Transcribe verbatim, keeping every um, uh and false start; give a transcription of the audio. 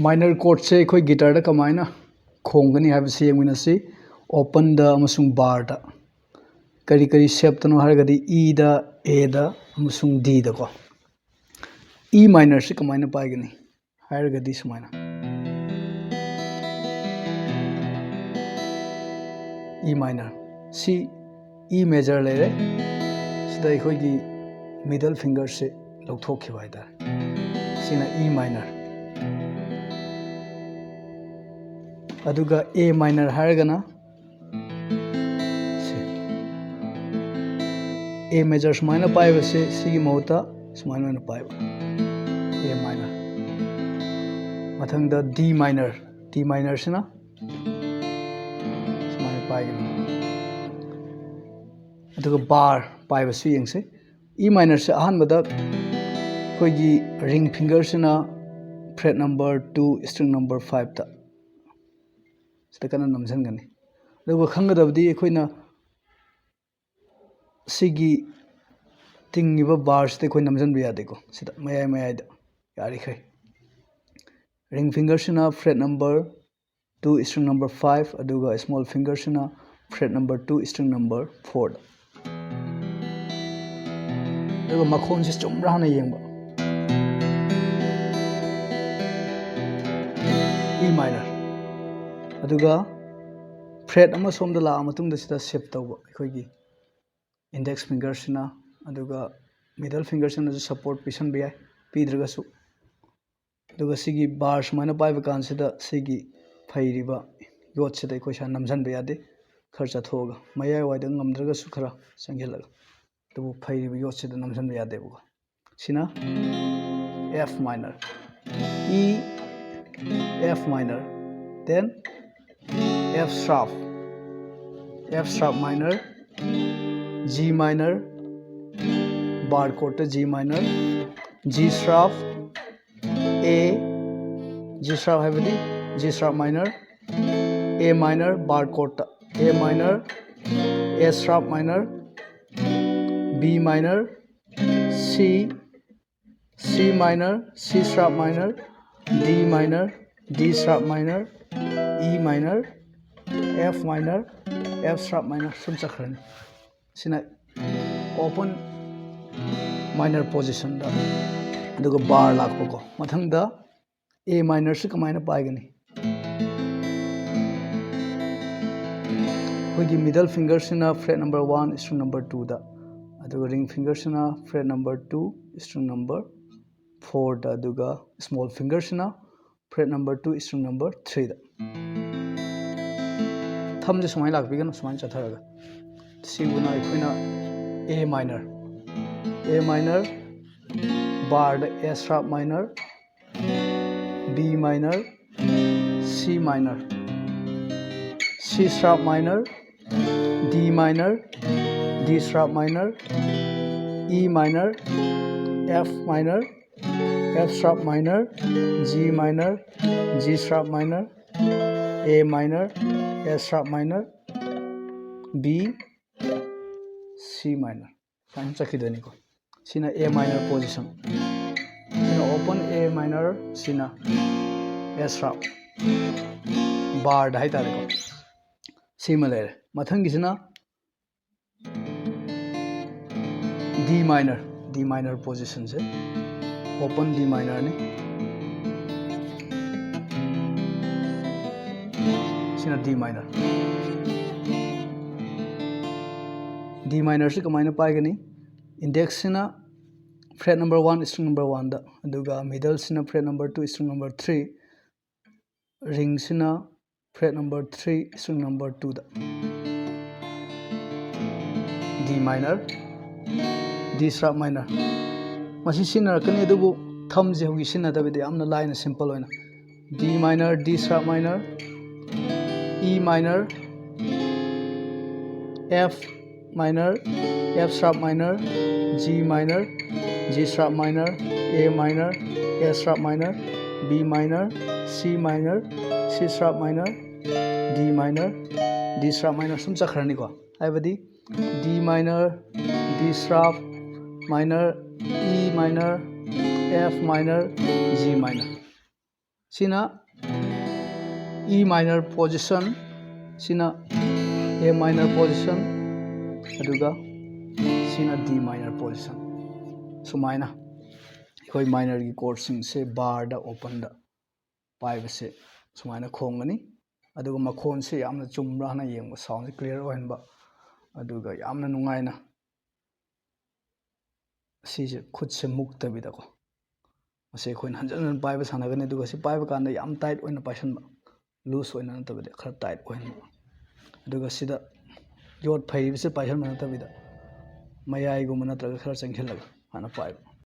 Minor chordꯁꯦ ꯑꯩꯈꯣꯏ guitarꯗ ꯀꯃꯥꯏꯅ ꯈꯣꯡꯒꯅꯤ ꯍꯥꯏꯕꯁꯤ ꯌꯦꯡꯃꯤꯟꯅꯁꯤ꯫ Openꯗ ꯑꯃꯁꯨꯡ barꯗ꯫ ꯀꯔꯤ ꯀꯔꯤ shapeꯇꯅꯣ ꯍꯥꯏꯔꯒꯗꯤ Eꯗ, Aꯗ ꯑꯃꯁꯨꯡ Dꯗꯀꯣ꯫ E minorꯁꯤ ꯀꯃꯥꯏꯅ ꯄꯥꯏꯒꯅꯤ ꯍꯥꯏꯔꯒꯗꯤ ꯁꯨꯃꯥꯏꯅ꯫ E minor꯫ ꯁꯤ E major ꯂꯩꯔꯦ꯫ ꯁꯤꯗ ꯑꯩꯈꯣꯏꯒꯤ middle fingerꯁꯦ ꯂꯧꯊꯣꯛꯈꯤꯕ ꯍꯥꯏꯇꯥꯔꯦ꯫ ꯁꯤꯅ E minor꯫ ꯑꯗꯨꯒ A minor ꯍꯥꯏꯔꯒꯅ ꯁꯤ꯫ A major ꯁꯨꯃꯥꯏꯅ ꯄꯥꯏꯕꯁꯦ ꯁꯤꯒꯤ ꯃꯍꯨꯠꯇ ꯁꯨꯃꯥꯏꯅ ꯑꯣꯏꯅ ꯄꯥꯏꯕ꯫ A minor꯫ ꯃꯊꯪꯗ D minor꯫ D minorꯁꯤꯅ ꯁꯨꯃꯥꯏꯅ ꯄꯥꯏꯒꯅꯤ꯫ ꯑꯗꯨꯒ bar ꯄꯥꯏꯕꯁꯨ ꯌꯦꯡꯁꯤ꯫ E minorꯁꯦ ꯑꯍꯥꯟꯕꯗ ꯑꯩꯈꯣꯏꯒꯤ ring fingerꯁꯤꯅ fret number two, string number fiveꯇ ꯁꯤꯗ ꯀꯟꯅ ꯅꯝꯁꯤꯟꯒꯅꯤ꯫ ꯑꯗꯨꯒ ꯈꯪꯒꯗꯕꯗꯤ ꯑꯩꯈꯣꯏꯅ ꯁꯤꯒꯤ ꯇꯤꯡꯉꯤꯕ barꯁꯤꯗ ꯑꯩꯈꯣꯏ ꯅꯝꯁꯤꯟꯕ ꯌꯥꯗꯦꯀꯣ꯫ ꯁꯤꯗ ꯃꯌꯥꯏ ꯃꯌꯥꯏꯗ ꯌꯥꯔꯤꯈꯩ꯫ Ring fingerꯁꯤꯅ fret number two, string number five, ꯑꯗꯨꯒ small fingerꯁꯤꯅ fret number two, string number fourꯗ꯫ ꯑꯗꯨꯒ ꯃꯈꯣꯟꯁꯤ ꯆꯨꯝꯕ꯭ꯔꯥ ꯍꯥꯟꯅ ꯌꯦꯡꯕ꯫ E minor꯫ ꯑꯗꯨꯒ fret ꯑꯃ ꯁꯣꯝꯗ ꯂꯥꯛꯑ ꯃꯇꯨꯡꯗ ꯁꯤꯗ shift ꯇꯧꯕ ꯑꯩꯈꯣꯏꯒꯤ index fingerꯁꯤꯅ, ꯑꯗꯨꯒ middle fingerꯁꯤꯅꯁꯨ support ꯄꯤꯁꯟꯕ ꯌꯥꯏ, ꯄꯤꯗ꯭ꯔꯒꯁꯨ꯫ ꯑꯗꯨꯒ ꯁꯤꯒꯤ bar ꯁꯨꯃꯥꯏꯅ ꯄꯥꯏꯕ ꯀꯥꯟꯁꯤꯗ ꯁꯤꯒꯤ ꯐꯩꯔꯤꯕ ꯌꯣꯠꯁꯤꯗ ꯑꯩꯈꯣꯏ ꯁꯨꯃꯥꯏꯅ ꯅꯝꯁꯤꯟꯕ ꯌꯥꯗꯦ, ꯈꯔ ꯆꯠꯊꯣꯛꯑꯒ, ꯃꯌꯥꯏꯋꯥꯏꯗ ꯉꯝꯗ꯭ꯔꯒꯁꯨ ꯈꯔ ꯆꯪꯁꯤꯜꯂꯒ, ꯑꯗꯨꯕꯨ ꯐꯩꯔꯤꯕ ꯌꯣꯠꯁꯤꯗ ꯅꯝꯁꯤꯟꯕ ꯌꯥꯗꯦꯕꯀꯣ꯫ ꯁꯤꯅ F minor, E, F minor, then F sharp, F sharp minor, G minor, bar chordꯇ G minor, G sharp, A, G sharp ꯍꯥꯏꯕꯗꯤ G sharp minor, A minor, bar chordꯇ A minor, A sharp minor, B minor, C, C minor, C sharp minor, D minor, D sharp minor, E minor, F minor, F sharp minor ꯁꯨꯝ ꯆꯠꯈ꯭ꯔꯅꯤ꯫ ꯁꯤꯅ open minor positionꯗ, ꯑꯗꯨꯒ bar ꯂꯥꯛꯄꯀꯣ꯫ ꯃꯊꯪꯗ A minorꯁꯤ ꯀꯃꯥꯏꯅ ꯄꯥꯏꯒꯅꯤ? ꯑꯩꯈꯣꯏꯒꯤ middle fingerꯁꯤꯅ fret number one string number twoꯗ, ꯑꯗꯨꯒ ring fingerꯁꯤꯅ fret number two string number fourꯗ, ꯑꯗꯨꯒ small fingerꯁꯤꯅ fret number two string number threeꯗ꯫ Thumbꯁꯦ ꯁꯨꯃꯥꯏꯅ ꯂꯥꯛꯄꯤꯒꯅꯨ, ꯁꯨꯃꯥꯏꯅ ꯆꯠꯊꯔꯒ꯫ ꯁꯤꯕꯨꯅ ꯑꯩꯈꯣꯏꯅ A minor, A minor, barꯗ S sharp minor, B minor, C minor, C sharp minor, D minor, D sharp minor, E minor, F minor, F sharp minor, G minor, G sharp minor, A minor, S sharp minor, B, C minor꯫ ꯁꯨꯃꯥꯏꯅ ꯆꯠꯈꯤꯗꯣꯏꯅꯤꯀꯣ꯫ ꯁꯤꯅ A minor position, ꯁꯤꯅ open A minor, ꯁꯤꯅ S sharp, barꯗ ꯍꯥꯏꯇꯥꯔꯦꯀꯣ꯫ ꯁꯤꯃ ꯂꯩꯔꯦ꯫ ꯃꯊꯪꯒꯤꯁꯤꯅ D minor, D minor positionꯁꯦ open D minorꯅꯤ꯫ ꯁꯤꯅ D minor꯫ D minorꯁꯤ ꯀꯃꯥꯏꯅ ꯄꯥꯏꯒꯅꯤ? Indexꯁꯤꯅ fret number one string number oneꯗ, ꯑꯗꯨꯒ middleꯁꯤꯅ fret number two string number three, ringꯁꯤꯅ fret number three string number twoꯗ꯫ D minor, D sharp minor꯫ ꯃꯁꯤ ꯁꯤꯖꯤꯟꯅꯔꯛꯀꯅꯤ, ꯑꯗꯨꯕꯨ thumbꯁꯦ ꯍꯧꯖꯤꯛ ꯁꯤꯖꯤꯟꯅꯗꯕꯤꯗ ꯌꯥꯝꯅ ꯂꯥꯏꯅ simple ꯑꯣꯏꯅ D minor, D sharp minor, E minor, F minor, F sharp minor, G minor, G sharp minor, A minor, A sharp minor, B minor, C minor, C sharp minor, D minor, D sharp minor ꯁꯨꯝ ꯆꯠꯈ꯭ꯔꯅꯤꯀꯣ꯫ ꯍꯥꯏꯕꯗꯤ D minor, D sharp minor, E minor, F minor, G minor꯫ ꯁꯤꯅ E minor position, ꯁꯤꯅ A minor position, ꯑꯗꯨꯒ ꯁꯤꯅ D minor position꯫ ꯁꯨꯃꯥꯏꯅ ꯑꯩꯈꯣꯏ minorꯒꯤ chordꯁꯤꯡꯁꯦ barꯗ, openꯗ ꯄꯥꯏꯕꯁꯦ ꯁꯨꯃꯥꯏꯅ ꯈꯣꯡꯒꯅꯤ꯫ ꯑꯗꯨꯒ ꯃꯈꯣꯟꯁꯦ ꯌꯥꯝꯅ ꯆꯨꯝꯕ꯭ꯔꯥ ꯍꯥꯏꯅ ꯌꯦꯡꯕ, soundꯁꯦ clear ꯑꯣꯏꯍꯟꯕ, ꯑꯗꯨꯒ ꯌꯥꯝꯅ ꯅꯨꯡꯉꯥꯏꯅ ꯁꯤꯁꯦ ꯈꯨꯠꯁꯦ ꯃꯨꯛꯇꯕꯤꯗꯀꯣ, ꯃꯁꯤ ꯑꯩꯈꯣꯏꯅ ꯍꯟꯖꯟ ꯍꯟꯖꯟ ꯄꯥꯏꯕ ꯁꯥꯟꯅꯒꯅꯤ꯫ ꯑꯗꯨꯒ ꯁꯤ ꯄꯥꯏꯕ ꯀꯥꯟꯗ ꯌꯥꯝ tight ꯑꯣꯏꯅ ꯄꯥꯏꯁꯟꯕ, loose ꯑꯣꯏꯅ ꯅꯠꯇꯕꯤꯗ ꯈꯔ tight ꯑꯣꯏꯍꯟꯕ꯫ ꯑꯗꯨꯒ ꯁꯤꯗ ꯌꯣꯠ ꯐꯩꯔꯤꯕꯁꯦ ꯄꯥꯏꯁꯟꯕ ꯅꯠꯇꯕꯤꯗ ꯃꯌꯥꯏꯒꯨꯝꯕ ꯅꯠꯇ꯭ꯔꯒ ꯈꯔ ꯆꯪꯁꯤꯜꯂꯒ ꯍꯥꯟꯅ ꯄꯥꯏꯕ꯫